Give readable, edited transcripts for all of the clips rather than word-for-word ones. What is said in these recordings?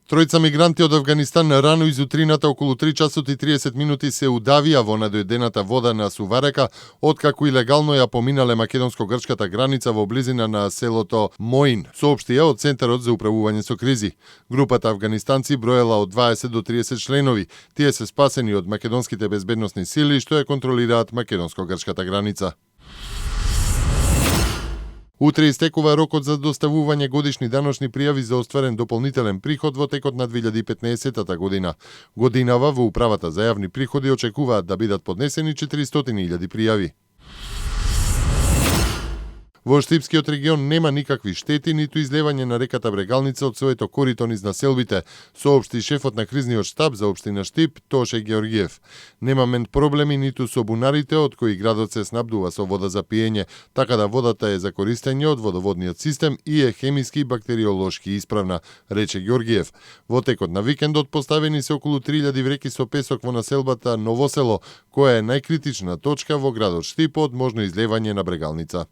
Тројца мигранти од Авганистан рано изутрината околу 3 часот и 30 минути се удавија во надојдената вода на Суварека, откако илегално ја поминале македонско-грчката граница во близина на селото Моин, соопштија од Центарот за управување со кризи. Групата афганистанци броела од 20 до 30 членови. Тие се спасени од македонските безбедносни сили што ја контролираат македонско-грчката граница. Утре истекува рокот за доставување годишни даночни пријави за остварен дополнителен приход во текот на 2015 година. Годинава во Управата за јавни приходи очекуваат да бидат поднесени 400.000 пријави. Во Штипскиот регион нема никакви штети, ниту излевање на реката Брегалница од своето корито низ населбите, соопшти шефот на кризниот штаб за општина Штип, Тоше Георгиев. Нема проблеми ниту со бунарите, од кои градот се снабдува со вода за пиење, така да водата е за користење од водоводниот систем и е хемиски и бактериолошки исправна, рече Георгиев. Во текот на викендот поставени се околу 3000 вреки со песок во населбата Новосело, која е најкритична точка во градот Штип од можно излевање на Брегалница.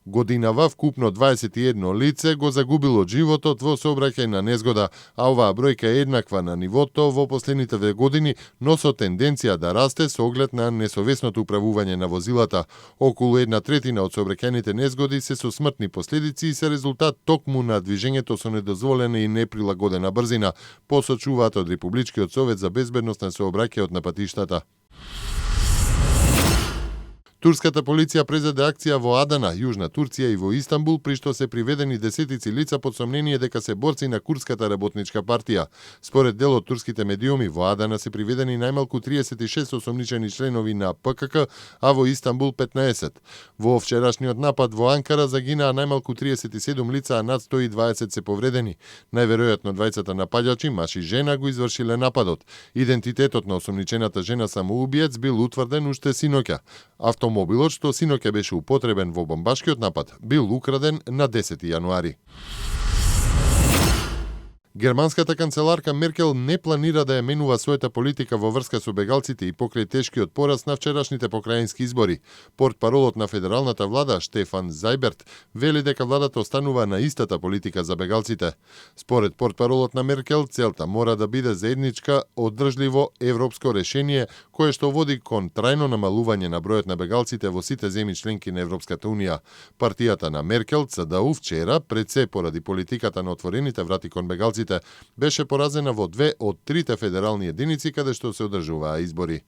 Годинава вкупно 21 лице го загубило животот во сообраќајна незгода, а оваа бројка е еднаква на нивото во последните 2 години, но со тенденција да расте со оглед на несовесното управување на возилата. Околу 1/3 од сообраќајните незгоди се со смртни последици и се резултат токму на движењето со недозволена и неприлагодена брзина, посочуваат од Републичкиот совет за безбедност на сообраќајот на патиштата. Турската полиција презеде акција во Адана, Јужна Турција и во Истанбул, при што се приведени десетици лица под сомнение дека се борци на Курдската работничка партија. Според дел од турските медиуми, во Адана се приведени најмалку 36 осомничени членови на ПКК, а во Истанбул 15. Во вчерашниот напад во Анкара загинаа најмалку 37 лица, а над 120 се повредени. Најверојатно двајцата нападачи, маж и жена, го извршиле нападот. Идентитетот на осомничената жена самоубиец бил утврден уште синоќа. Автомобилот што синоќа беше употребен во бомбашкиот напад бил украден на 10 јануари. Германската канцеларка Меркел не планира да ја менува својата политика во врска со бегалците и покрај тешкиот пораз на вчерашните покрајински избори. Портпаролот на федералната влада Штефан Зајберт вели дека владата останува на истата политика за бегалците. Според портпаролот на Меркел, целта мора да биде заедничка, одржливо европско решение кое што води кон трајно намалување на бројот на бегалците во сите земји членки на Европската унија. Партијата на Меркел, ЦДУ, вчера, пред се поради политиката на отворените врати кон бегалците, беше поразена во 2 од 3 федерални единици каде што се одржуваа избори.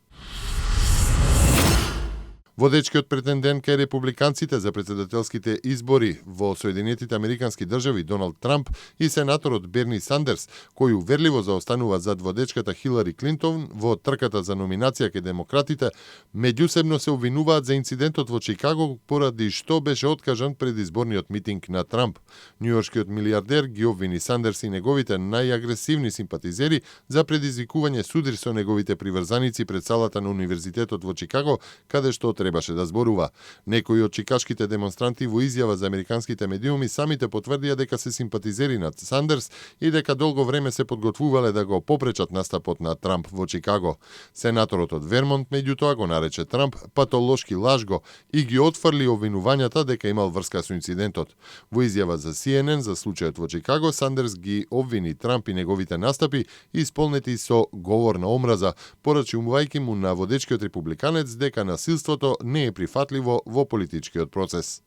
Водечкиот претендент кај републиканците за председателските избори во Соединетите Американски држави Доналд Трамп и сенаторот Берни Сандерс, кој уверливо заостанува зад водечката Хилари Клинтон во трката за номинација кај демократите, меѓусебно се обвинуваат за инцидентот во Чикаго поради што беше откажан предизборниот митинг на Трамп. Њујоршкиот милијардер ги обвини Сандерс и неговите најагресивни симпатизери за предизвикување судир со неговите приврзаници пред салата на Универзитетот во Чикаго, каде што требаше да зборува. Некои од чикашките демонстранти во изјава за американските медиуми самите потврдија дека се симпатизери на Сандерс и дека долго време се подготвувале да го попречат настапот на Трамп во Чикаго. Сенаторот од Вермонт меѓутоа го нарече Трамп патолошки лажго и ги отфрли обвинувањата дека имал врска со инцидентот. Во изјава за CNN за случајот во Чикаго, Сандерс ги обвини Трамп и неговите настапи исполнети со говор на омраза, порачувајќи му на водечкиот републиканец дека насилството не е прифатливо во политичкиот процес.